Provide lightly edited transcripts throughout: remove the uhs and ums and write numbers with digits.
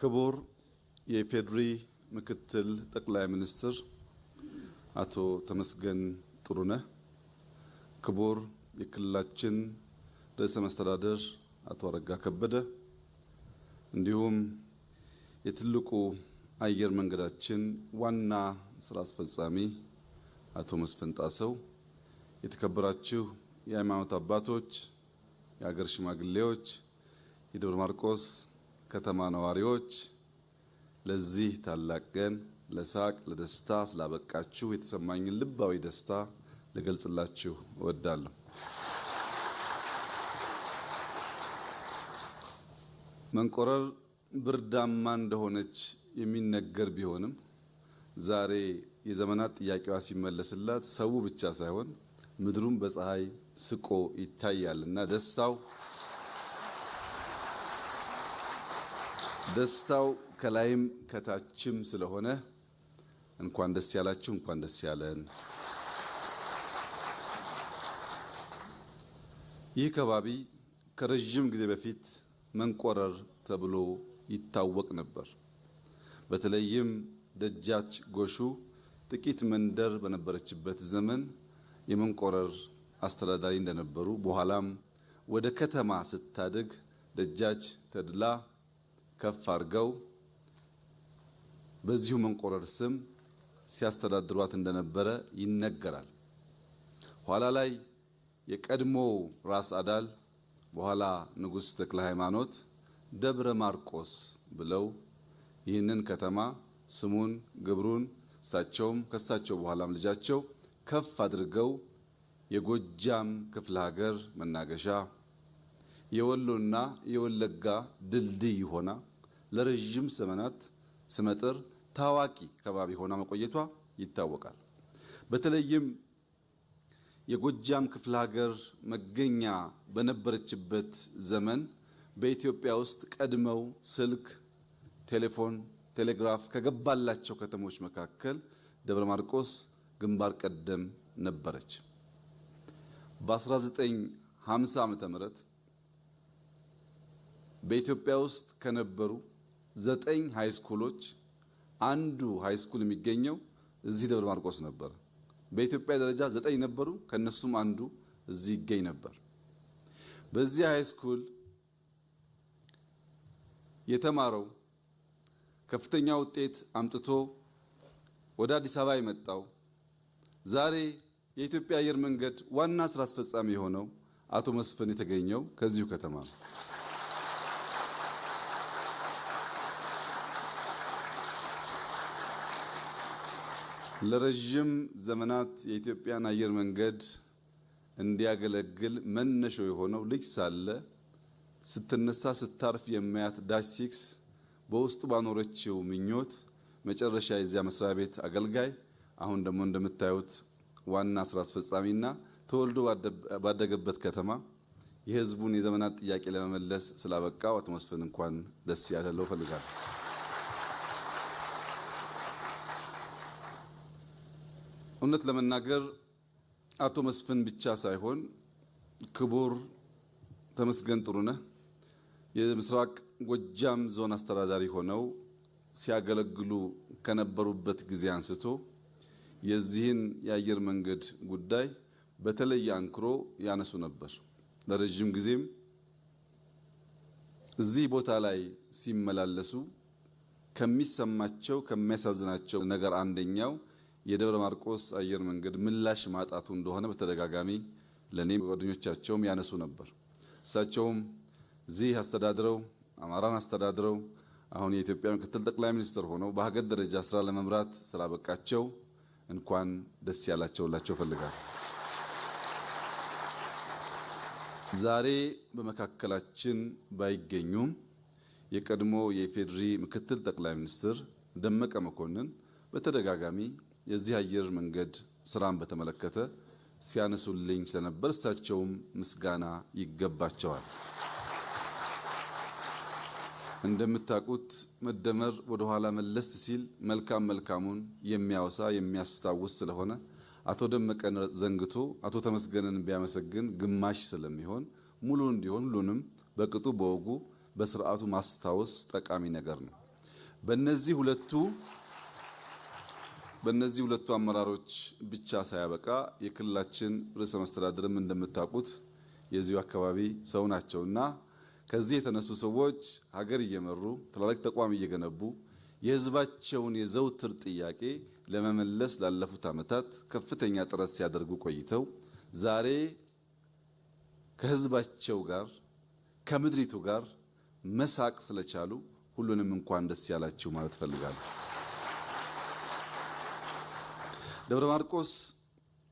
ክቡር የኢፌዴሪ ምክትል ጠቅላይ ሚኒስትር አቶ ተመስገን ጥሩነህ፣ ክቡር የክልላችን ርዕሰ መስተዳደር አቶ አረጋ ከበደ፣ እንዲሁም የትልቁ አየር መንገዳችን ዋና ስራ አስፈጻሚ አቶ መስፍን ጣሰው፣ የተከበራችሁ የሃይማኖት አባቶች፣ የሀገር ሽማግሌዎች፣ የደብረ ማርቆስ ከተማ ነዋሪዎች፣ ለዚህ ታላቅ ቀን ለሳቅ ለደስታ ስላበቃችሁ የተሰማኝን ልባዊ ደስታ ልገልጽላችሁ እወዳለሁ። መንቆረር ብርዳማ እንደሆነች የሚነገር ቢሆንም ዛሬ የዘመናት ጥያቄዋ ሲመለስላት ሰው ብቻ ሳይሆን ምድሩም በፀሐይ ስቆ ይታያልና ደስታው ከላይም ከታችም ስለሆነ እንኳን ደስ ያላችሁ፣ እንኳን ደስ ያለን። ይህ ከባቢ ከረጅም ጊዜ በፊት መንቆረር ተብሎ ይታወቅ ነበር። በተለይም ደጃች ጎሹ ጥቂት መንደር በነበረችበት ዘመን የመንቆረር አስተዳዳሪ እንደነበሩ፣ በኋላም ወደ ከተማ ስታድግ ደጃች ተድላ ከፍ አድርገው በዚሁ መንቆረር ስም ሲያስተዳድሯት እንደነበረ ይነገራል። ኋላ ላይ የቀድሞ ራስ አዳል በኋላ ንጉሥ ተክለ ሃይማኖት ደብረ ማርቆስ ብለው ይህንን ከተማ ስሙን ግብሩን እሳቸውም ከሳቸው በኋላም ልጃቸው ከፍ አድርገው የጎጃም ክፍለ ሀገር መናገሻ፣ የወሎና የወለጋ ድልድይ ሆና ለረጅም ዘመናት ስመጥር ታዋቂ ከባቢ ሆና መቆየቷ ይታወቃል። በተለይም የጎጃም ክፍለ ሀገር መገኛ በነበረችበት ዘመን በኢትዮጵያ ውስጥ ቀድመው ስልክ፣ ቴሌፎን፣ ቴሌግራፍ ከገባላቸው ከተሞች መካከል ደብረ ማርቆስ ግንባር ቀደም ነበረች። በ1950 ዓመተ ምህረት በኢትዮጵያ ውስጥ ከነበሩ 9 high school ኦች አንዱ high school የሚገኘው እዚህ ደብረ ማርቆስ ነበር። በኢትዮጵያ ደረጃ 9 ነበሩ፣ ከነሱም አንዱ እዚህ ይገኝ ነበር። በዚህ high school የተማረው ከፍተኛ ውጤት አምጥቶ ወደ አዲስ አበባ የመጣው ዛሬ የኢትዮጵያ አየር መንገድ ዋና ስራ አስፈጻሚ የሆነው አቶ መስፍን የተገኘው ከዚሁ ከተማ ነው። ለረጅም ዘመናት የኢትዮጵያን አየር መንገድ እንዲያገለግል መነሾ የሆነው ልጅ ሳለ ስትነሳ ስታርፍ የሚያት ዳሽ 6 በውስጡ ባኖረችው ምኞት መጨረሻ የዚያ መስሪያ ቤት አገልጋይ፣ አሁን ደግሞ እንደምታዩት ዋና ስራ አስፈጻሚና ተወልዶ ባደገበት ከተማ የሕዝቡን የዘመናት ጥያቄ ለመመለስ ስላበቃው አቶ መስፍን እንኳን ደስ ያለው እፈልጋለሁ። እውነት ለመናገር አቶ መስፍን ብቻ ሳይሆን ክቡር ተመስገን ጥሩነህ የምስራቅ ጎጃም ዞን አስተዳዳሪ ሆነው ሲያገለግሉ ከነበሩበት ጊዜ አንስቶ የዚህን የአየር መንገድ ጉዳይ በተለየ አንክሮ ያነሱ ነበር። ለረጅም ጊዜም እዚህ ቦታ ላይ ሲመላለሱ ከሚሰማቸው ከሚያሳዝናቸው ነገር አንደኛው የደብረ ማርቆስ አየር መንገድ ምላሽ ማጣቱ እንደሆነ በተደጋጋሚ ለኔ ጓደኞቻቸውም ያነሱ ነበር። እሳቸውም እዚህ አስተዳድረው አማራን አስተዳድረው አሁን የኢትዮጵያ ምክትል ጠቅላይ ሚኒስትር ሆነው በሀገር ደረጃ ስራ ለመምራት ስላበቃቸው እንኳን ደስ ያላቸው ላቸው እፈልጋለሁ። ዛሬ በመካከላችን ባይገኙም የቀድሞ የኢፌዴሪ ምክትል ጠቅላይ ሚኒስትር ደመቀ መኮንን በተደጋጋሚ የዚህ አየር መንገድ ስራን በተመለከተ ሲያነሱልኝ ስለነበር እሳቸውም ምስጋና ይገባቸዋል። እንደምታውቁት መደመር ወደ ኋላ መለስ ሲል መልካም መልካሙን የሚያወሳ የሚያስታውስ ስለሆነ አቶ ደመቀን ዘንግቶ አቶ ተመስገንን ቢያመሰግን ግማሽ ስለሚሆን ሙሉ እንዲሆን ሁሉንም በቅጡ በወጉ በስርዓቱ ማስታወስ ጠቃሚ ነገር ነው። በእነዚህ ሁለቱ በእነዚህ ሁለቱ አመራሮች ብቻ ሳያበቃ የክልላችን ርዕሰ መስተዳድርም እንደምታውቁት የዚሁ አካባቢ ሰው ናቸውና ከዚህ የተነሱ ሰዎች ሀገር እየመሩ፣ ትላልቅ ተቋም እየገነቡ፣ የሕዝባቸውን የዘውትር ጥያቄ ለመመለስ ላለፉት ዓመታት ከፍተኛ ጥረት ሲያደርጉ ቆይተው ዛሬ ከሕዝባቸው ጋር፣ ከምድሪቱ ጋር መሳቅ ስለቻሉ ሁሉንም እንኳን ደስ ያላችሁ ማለት እፈልጋለሁ። ደብረ ማርቆስ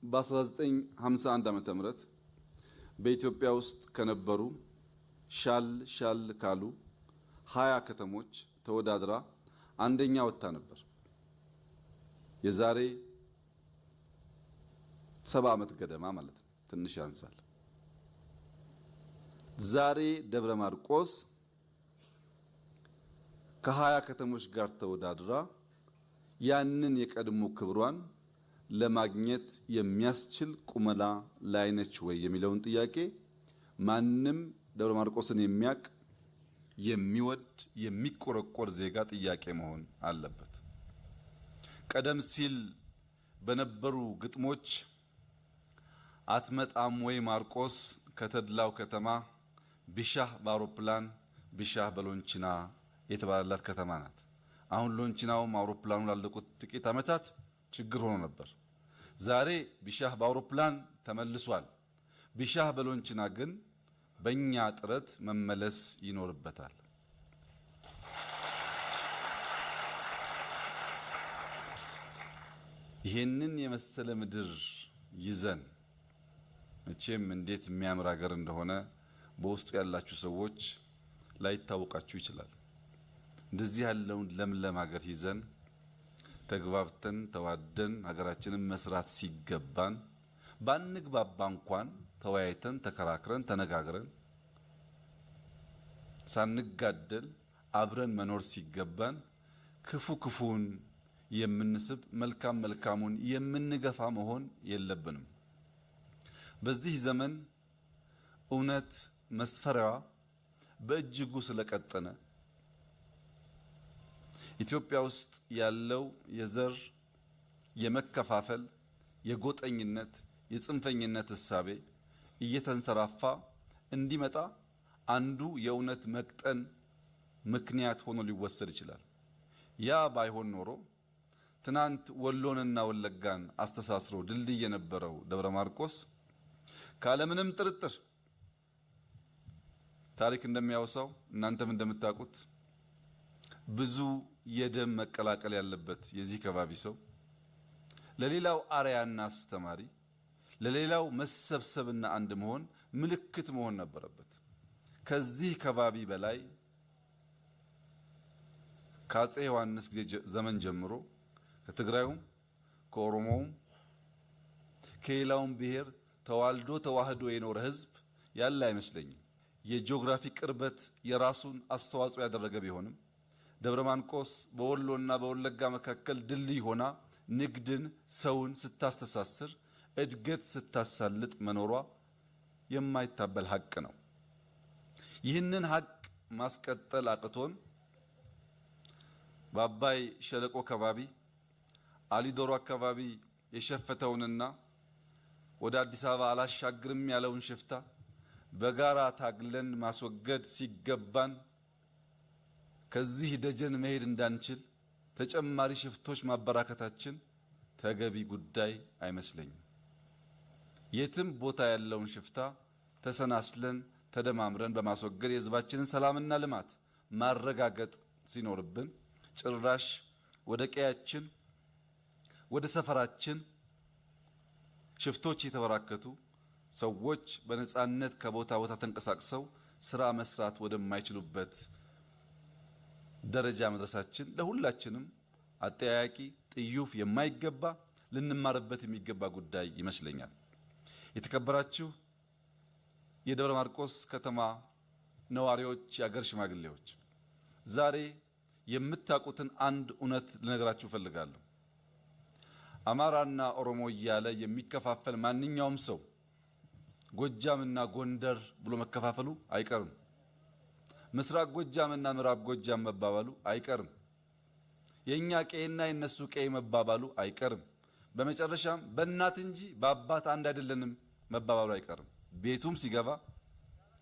በ1951 ዓ.ም. በኢትዮጵያ ውስጥ ከነበሩ ሻል ሻል ካሉ 20 ከተሞች ተወዳድራ አንደኛ ወጥታ ነበር። የዛሬ 70 ዓመት ገደማ ማለት ነው። ትንሽ ያንሳል። ዛሬ ደብረ ማርቆስ ከ20 ከተሞች ጋር ተወዳድራ ያንን የቀድሞ ክብሯን ለማግኘት የሚያስችል ቁመና ላይ ነች ወይ የሚለውን ጥያቄ ማንም ደብረ ማርቆስን የሚያቅ፣ የሚወድ፣ የሚቆረቆር ዜጋ ጥያቄ መሆን አለበት። ቀደም ሲል በነበሩ ግጥሞች አትመጣም ወይ ማርቆስ ከተድላው ከተማ፣ ቢሻህ በአውሮፕላን ቢሻህ በሎንቺና የተባለላት ከተማ ናት። አሁን ሎንቺናውም አውሮፕላኑ ላለቁት ጥቂት ዓመታት ችግር ሆኖ ነበር። ዛሬ ቢሻህ በአውሮፕላን ተመልሷል። ቢሻህ በሎንቺና ግን በእኛ ጥረት መመለስ ይኖርበታል። ይሄንን የመሰለ ምድር ይዘን መቼም እንዴት የሚያምር ሀገር እንደሆነ በውስጡ ያላችሁ ሰዎች ላይታወቃችሁ ይችላል። እንደዚህ ያለውን ለምለም ሀገር ይዘን ተግባብተን ተዋደን ሀገራችንን መስራት ሲገባን፣ ባንግባባ እንኳን ተወያይተን፣ ተከራክረን፣ ተነጋግረን፣ ሳንጋደል አብረን መኖር ሲገባን ክፉ ክፉን የምንስብ፣ መልካም መልካሙን የምንገፋ መሆን የለብንም። በዚህ ዘመን እውነት መስፈሪያዋ በእጅጉ ስለቀጠነ ኢትዮጵያ ውስጥ ያለው የዘር የመከፋፈል፣ የጎጠኝነት፣ የጽንፈኝነት እሳቤ እየተንሰራፋ እንዲመጣ አንዱ የእውነት መቅጠን ምክንያት ሆኖ ሊወሰድ ይችላል። ያ ባይሆን ኖሮ ትናንት ወሎንና ወለጋን አስተሳስሮ ድልድይ የነበረው ደብረ ማርቆስ ካለምንም ጥርጥር ታሪክ እንደሚያወሳው፣ እናንተም እንደምታውቁት፣ ብዙ የደም መቀላቀል ያለበት የዚህ ከባቢ ሰው ለሌላው አርያና አስተማሪ፣ ለሌላው መሰብሰብና አንድ መሆን ምልክት መሆን ነበረበት። ከዚህ ከባቢ በላይ ከአጼ ዮሐንስ ጊዜ ዘመን ጀምሮ ከትግራዩም፣ ከኦሮሞውም፣ ከሌላውም ብሔር ተዋልዶ ተዋህዶ የኖረ ሕዝብ ያለ አይመስለኝም። የጂኦግራፊ ቅርበት የራሱን አስተዋጽኦ ያደረገ ቢሆንም ደብረ ማርቆስ በወሎና በወለጋ መካከል ድልድይ ሆና ንግድን፣ ሰውን ስታስተሳስር፣ እድገት ስታሳልጥ መኖሯ የማይታበል ሀቅ ነው። ይህንን ሀቅ ማስቀጠል አቅቶን በአባይ ሸለቆ ከባቢ አሊዶሮ አካባቢ የሸፈተውንና ወደ አዲስ አበባ አላሻግርም ያለውን ሽፍታ በጋራ ታግለን ማስወገድ ሲገባን ከዚህ ደጀን መሄድ እንዳንችል ተጨማሪ ሽፍቶች ማበራከታችን ተገቢ ጉዳይ አይመስለኝም። የትም ቦታ ያለውን ሽፍታ ተሰናስለን፣ ተደማምረን በማስወገድ የሕዝባችንን ሰላምና ልማት ማረጋገጥ ሲኖርብን ጭራሽ ወደ ቀያችን፣ ወደ ሰፈራችን ሽፍቶች የተበራከቱ፣ ሰዎች በነጻነት ከቦታ ቦታ ተንቀሳቅሰው ስራ መስራት ወደማይችሉበት ደረጃ መድረሳችን ለሁላችንም አጠያያቂ፣ ጥዩፍ፣ የማይገባ፣ ልንማርበት የሚገባ ጉዳይ ይመስለኛል። የተከበራችሁ የደብረ ማርቆስ ከተማ ነዋሪዎች፣ የአገር ሽማግሌዎች፣ ዛሬ የምታውቁትን አንድ እውነት ልነግራችሁ እፈልጋለሁ። አማራና ኦሮሞ እያለ የሚከፋፈል ማንኛውም ሰው ጎጃምና ጎንደር ብሎ መከፋፈሉ አይቀርም። ምስራቅ ጎጃምና ምዕራብ ጎጃም መባባሉ አይቀርም። የኛ ቀዬና የነሱ ቀዬ መባባሉ አይቀርም። በመጨረሻም በእናት እንጂ በአባት አንድ አይደለንም መባባሉ አይቀርም። ቤቱም ሲገባ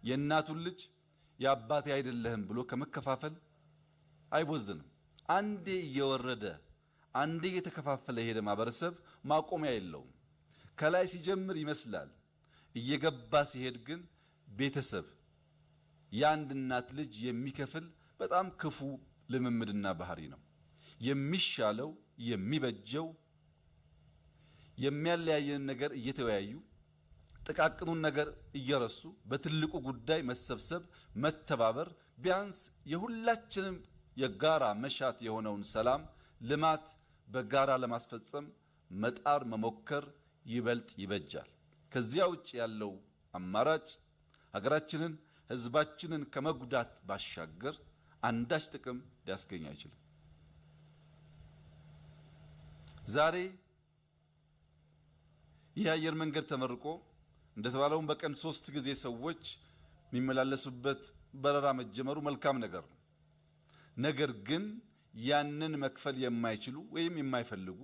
የእናቱን ልጅ የአባቴ አይደለህም ብሎ ከመከፋፈል አይቦዝንም። አንዴ እየወረደ አንዴ እየተከፋፈለ የሄደ ማህበረሰብ ማቆሚያ የለውም። ከላይ ሲጀምር ይመስላል፣ እየገባ ሲሄድ ግን ቤተሰብ የአንድ እናት ልጅ የሚከፍል በጣም ክፉ ልምምድና ባህሪ ነው። የሚሻለው የሚበጀው የሚያለያየንን ነገር እየተወያዩ ጥቃቅኑን ነገር እየረሱ በትልቁ ጉዳይ መሰብሰብ፣ መተባበር ቢያንስ የሁላችንም የጋራ መሻት የሆነውን ሰላም፣ ልማት በጋራ ለማስፈጸም መጣር መሞከር ይበልጥ ይበጃል። ከዚያ ውጭ ያለው አማራጭ ሀገራችንን፣ ሕዝባችንን ከመጉዳት ባሻገር አንዳች ጥቅም ሊያስገኝ አይችልም። ዛሬ ይህ አየር መንገድ ተመርቆ እንደተባለውም በቀን 3 ጊዜ ሰዎች የሚመላለሱበት በረራ መጀመሩ መልካም ነገር ነው። ነገር ግን ያንን መክፈል የማይችሉ ወይም የማይፈልጉ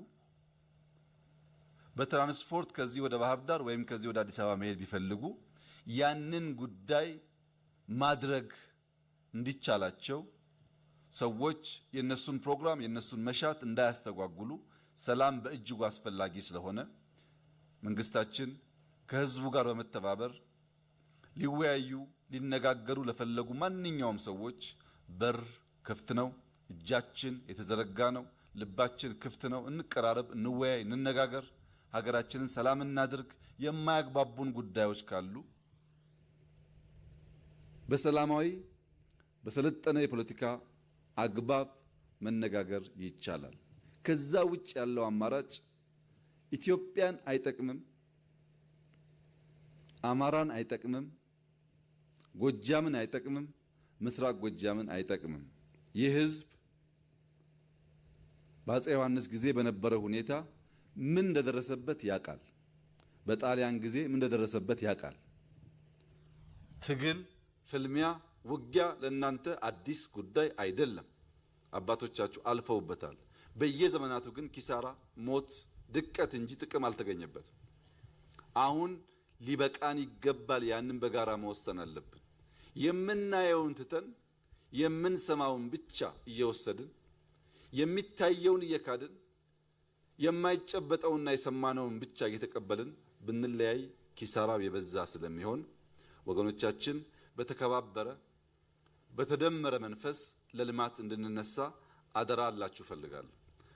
በትራንስፖርት ከዚህ ወደ ባህር ዳር ወይም ከዚህ ወደ አዲስ አበባ መሄድ ቢፈልጉ ያንን ጉዳይ ማድረግ እንዲቻላቸው ሰዎች የነሱን ፕሮግራም የነሱን መሻት እንዳያስተጓጉሉ ሰላም በእጅጉ አስፈላጊ ስለሆነ መንግስታችን ከህዝቡ ጋር በመተባበር ሊወያዩ ሊነጋገሩ ለፈለጉ ማንኛውም ሰዎች በር ክፍት ነው። እጃችን የተዘረጋ ነው። ልባችን ክፍት ነው። እንቀራረብ፣ እንወያይ፣ እንነጋገር፣ ሀገራችንን ሰላም እናድርግ። የማያግባቡን ጉዳዮች ካሉ በሰላማዊ በሰለጠነ የፖለቲካ አግባብ መነጋገር ይቻላል። ከዛ ውጭ ያለው አማራጭ ኢትዮጵያን አይጠቅምም፣ አማራን አይጠቅምም፣ ጎጃምን አይጠቅምም፣ ምስራቅ ጎጃምን አይጠቅምም። ይህ ህዝብ በአፄ ዮሐንስ ጊዜ በነበረው ሁኔታ ምን እንደደረሰበት ያውቃል። በጣሊያን ጊዜ ምን እንደደረሰበት ያውቃል። ትግል፣ ፍልሚያ፣ ውጊያ ለእናንተ አዲስ ጉዳይ አይደለም። አባቶቻችሁ አልፈውበታል። በየዘመናቱ ግን ኪሳራ፣ ሞት፣ ድቀት እንጂ ጥቅም አልተገኘበትም። አሁን ሊበቃን ይገባል። ያንን በጋራ መወሰን አለብን። የምናየውን ትተን የምንሰማውን ብቻ እየወሰድን የሚታየውን እየካድን የማይጨበጠውና የሰማነውን ብቻ እየተቀበልን ብንለያይ ኪሳራው የበዛ ስለሚሆን ወገኖቻችን በተከባበረ በተደመረ መንፈስ ለልማት እንድንነሳ አደራ አላችሁ እፈልጋለሁ።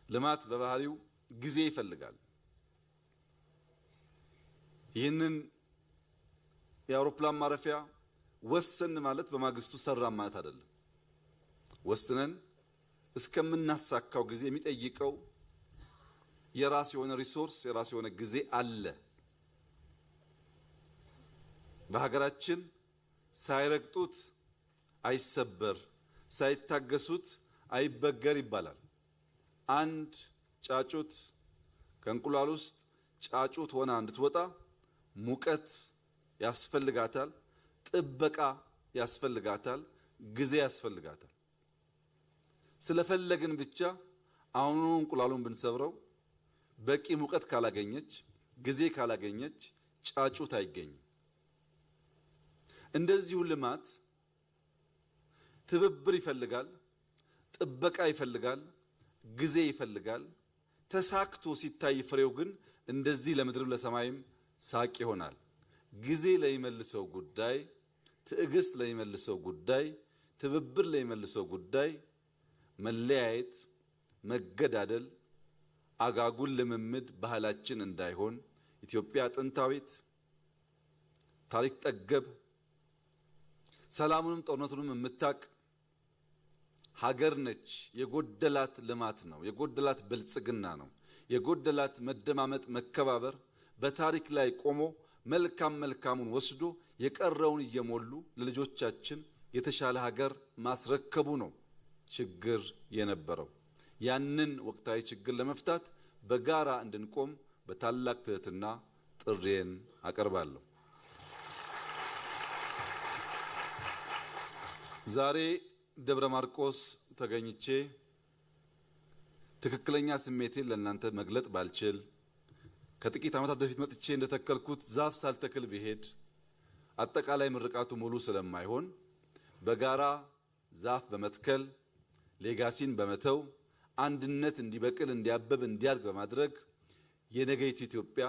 ልማት በባህሪው ጊዜ ይፈልጋል። ይህንን የአውሮፕላን ማረፊያ ወሰን ማለት በማግስቱ ሰራን ማለት አይደለም። ወስነን እስከምናሳካው ጊዜ የሚጠይቀው የራስ የሆነ resource የራስ የሆነ ጊዜ አለ። በሀገራችን ሳይረግጡት አይሰበር፣ ሳይታገሱት አይበገር ይባላል። አንድ ጫጩት ከእንቁላል ውስጥ ጫጩት ሆና እንድትወጣ ሙቀት ያስፈልጋታል፣ ጥበቃ ያስፈልጋታል፣ ጊዜ ያስፈልጋታል። ስለፈለግን ብቻ አሁኑኑ እንቁላሉን ብንሰብረው በቂ ሙቀት ካላገኘች፣ ጊዜ ካላገኘች ጫጩት አይገኝም። እንደዚሁ ልማት ትብብር ይፈልጋል፣ ጥበቃ ይፈልጋል፣ ጊዜ ይፈልጋል። ተሳክቶ ሲታይ ፍሬው ግን እንደዚህ ለምድርም ለሰማይም ሳቅ ይሆናል። ጊዜ ለሚመልሰው ጉዳይ፣ ትዕግስት ለሚመልሰው ጉዳይ፣ ትብብር ለሚመልሰው ጉዳይ መለያየት፣ መገዳደል አጋጉል ልምምድ ባህላችን እንዳይሆን ኢትዮጵያ ጥንታዊት ታሪክ ጠገብ ሰላሙንም ጦርነቱንም የምታቅ ሀገር ነች። የጎደላት ልማት ነው። የጎደላት ብልጽግና ነው። የጎደላት መደማመጥ፣ መከባበር በታሪክ ላይ ቆሞ መልካም መልካሙን ወስዶ የቀረውን እየሞሉ ለልጆቻችን የተሻለ ሀገር ማስረከቡ ነው ችግር የነበረው። ያንን ወቅታዊ ችግር ለመፍታት በጋራ እንድንቆም በታላቅ ትህትና ጥሪዬን አቀርባለሁ። ዛሬ ደብረ ማርቆስ ተገኝቼ ትክክለኛ ስሜቴን ለእናንተ መግለጥ ባልችል፣ ከጥቂት ዓመታት በፊት መጥቼ እንደተከልኩት ዛፍ ሳልተክል ብሄድ አጠቃላይ ምርቃቱ ሙሉ ስለማይሆን፣ በጋራ ዛፍ በመትከል፣ legacy ን በመተው፣ አንድነት እንዲበቅል፣ እንዲያብብ፣ እንዲያድግ በማድረግ የነገይቱ ኢትዮጵያ